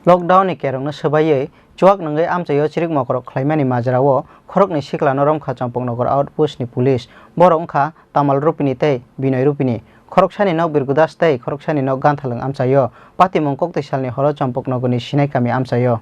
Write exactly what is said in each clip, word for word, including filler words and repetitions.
Lockdown ni kerongno swbaiwi chuak nungwi amchaio chirik mokorok khlaimani majrao khoroknwi siklano romkha Champaknagar outpost ni police. Borok wngkha Tamal Rupini tei Binoy Rupini. Khoroksani nok Birgudas tei khoroksani nok Ganthalwng amchaio. Patimung koktisalni horo Champaknagarni Sinai kami amchaio.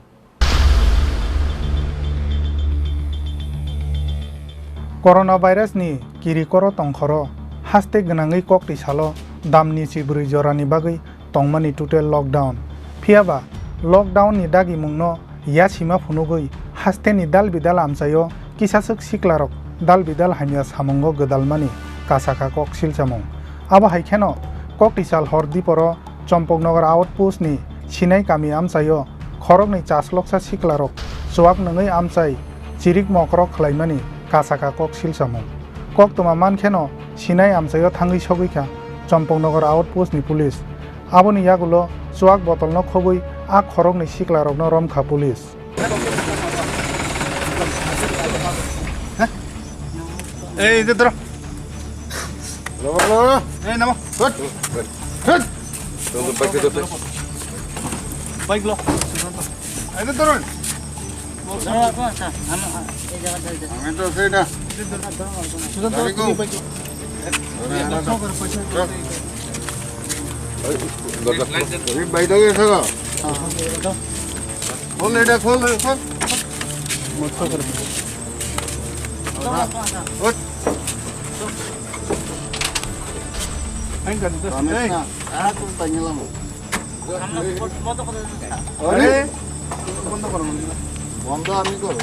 Coronavirus ni kirikoro tongkhoro haste gwnangwi kokti salo damni chibrwi jorani bagwi tongmani total lockdown. Phiyaba lockdown ni dagimungno yasima phunugwi hasteni dal bidal amchaio kisaswk siklarok dal bidal hamya samungo gwdalmani kasakha kok silchamung. Abo hai kheno koktisal hor diporo Champaknagar outpost ni Sinai kami amchaio khoroknwi chasloksa siklarok chuak nungwi amchai chirik mokorok khlaimani kasakha kok silchamung. Koktwma mankheno Sinai amchaio thangwi sogwikha Champaknagar outpost ni police. Aboni yagulo chuak botolno khobwi a khoroknwi siklarokno romkha police. Ei, de dro. Lo, lo, lo. Ei, namo. Hut. Hut. Bike lo. Ei, de dro. Ami to sei na. Gari ko. Ei, bike lo, sir. Khol, eta khol, khol. Hut. Ramesh na. Are? Bondo ami koro.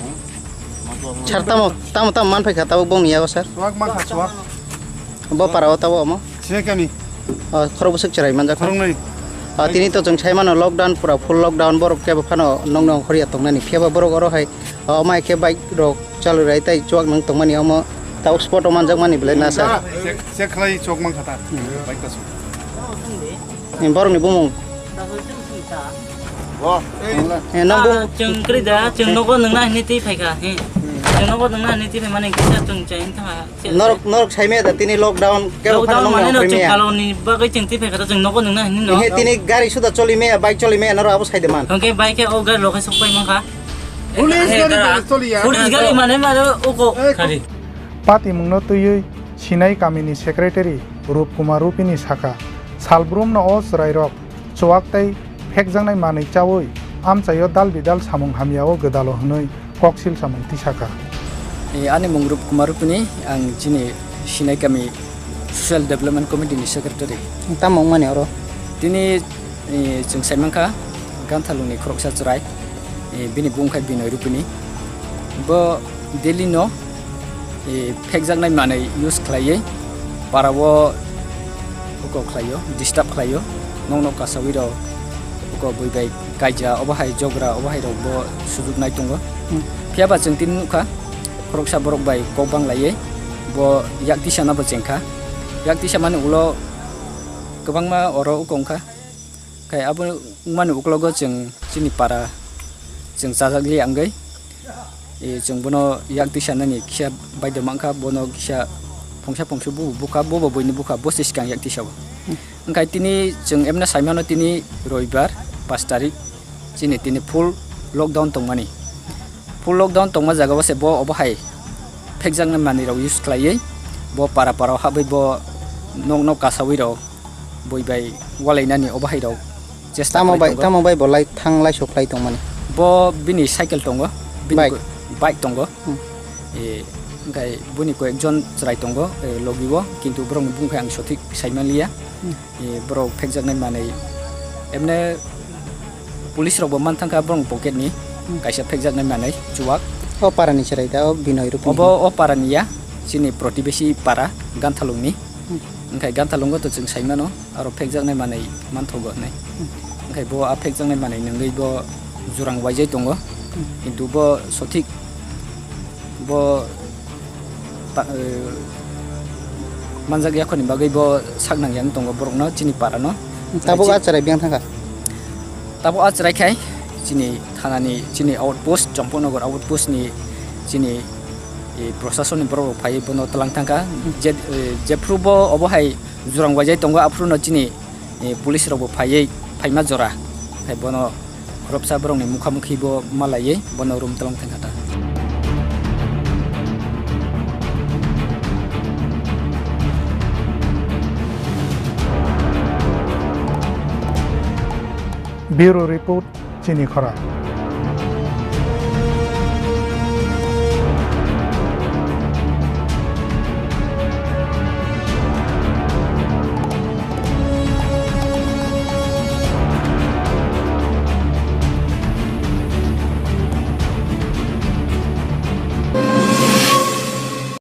Sir, tamo, tamo, tamo man phaikha, tabuk bongni yago, sir? Suak mankha, suak. Bo para o tabo omo? Sinai kami. O, khorok bwswk chwrai manjak kha? Khoroknwi. O, tini to chwng sai mano lockdown pura full lockdown, borok kebo phano nokno horiya tongnani. Phiyaba borok oro hai, o, omo hai khe bike rok chalwi rai tai chuak nung tongmani omo tabuk spot o manjak mani belai na sa. Check, check khlai chok mankha ta. Hmm. Bike ta su. Ni borok ni bumung. Bo, eh, nang bumung. Ah, chwng kwrwi da, chwng nogo nungna hinwi twi phaikha, he. Chwng nogo nungna hinwi twi phaimani kisa chwng chai wngkha. Norok, norok sai maya da tini lockdown, kebo phano lockdown nokno mane no hori chwng maya. Kaloni bagwi chwng twi phaikha, chwng nogo nungna hinwi no. He tini gari suda choli maya, bike choli maya, norok abo sai de man. Hwnkhe bike o gari lokai sok pai mankha. Police gari da choli ya. Police gari mane maro uko. Eh, khari. Patimungno twiwi Sinai kamini secretary Rup Kumar Rupini sakha, salbrumno o chwrairok chuak tei phekjaknai manwi chaui amchaio dal bidal samung hamyao gwdalo hwnwi koksil samung tisakha. Eh, ani mung Rup Kumar Rupini, ang chini Sinai kami Social Development Committee ni secretary. Tamo wngmani oro? Tini, eh, chwng saimankha Ganthalungni khoroksa chwrai. Eh, bini bung khai Binoy Rupini. Bo daily no, eh, phekjaknai manwi use khlaiwi parao uko khlaio, disturb khlaio. Nokno kasawi rok uko bui bai kaija, obo hai jogra, obo hai rok bo sujuk nai tongo. Hmm. Phiya ba chwng tini nukha, khoroksa borok bai kok bang laiwi bo yak tisa no bo chengkha. Yak tisa mani ulo kwbangma oro uko wngkha. Khai abo wngmani uklogo chwng chini para chwng chajak liya wngwi, e, chwng bono yak tisa nani kisa baidoma wngkha, bono kisa phongsa phongsa bubu bukha, bobo buini bukha, bo se swkang yak tisa o. Hmm. Wngkhai tini chwng emna saimano tini roibar, pash tarik, chini tini full lockdown tongmani. Full lockdown tongma jaga o se bo obo hai phekjaknai manwi rok use khlaiwi, bo para para o habwi bo nok nok kasawi rok. Bui bai walainani obo hai rok chesta tamo khlai bai, tongo. Tamo bai bo lai thang lai sok khlai tongmani? Bo bini cycle tongo, bini bike. Ko-, bike tongo. Hmm. E, wngkhai buni koyekjon chwrai tongo, e, logi o, kintu borokni bumung khe ang sothik sai manliya. Hmm. E, borok phekjaknai manwi emne police rok bo man thangkha borokni pocket ni, hmm, kaisa phekjaknai manwi chuwak. O para ni chwrai da, o Binoy Rupini. Obo o para ni ya, chini protibesi para, Ganthalung ni. Hmm. Wngkhai Ganthalung o to chwng sai mano, aro phekjaknai manwi manthogo hinwi. Hmm. Wngkhai bo a phekjaknai manwi nungwi bo jurang waijai tongo. Hmm. Kintu bo sothik bo ta-, eh, manjak yakhorni bagwi bo sak nang yang tongo borokno, chini para no. Tabuk chini a chwrai biyang thangkha? Tabuk a chwrai khai chini thanani, chini outpost, Champaknagar outpost ni chini, eh, proshasonni borok rok phaiwi bono twlang thangkha. Hmm. Je, eh, jephru bo obo hai jurang waijai tongo, aphuru no chini, eh, police rok bo phaiwi phaima jora khai bono khoroksa borokni mukhamukhi bo malaiwi bono room tolong thangkha ta. Bureau Report, Chini Khorang.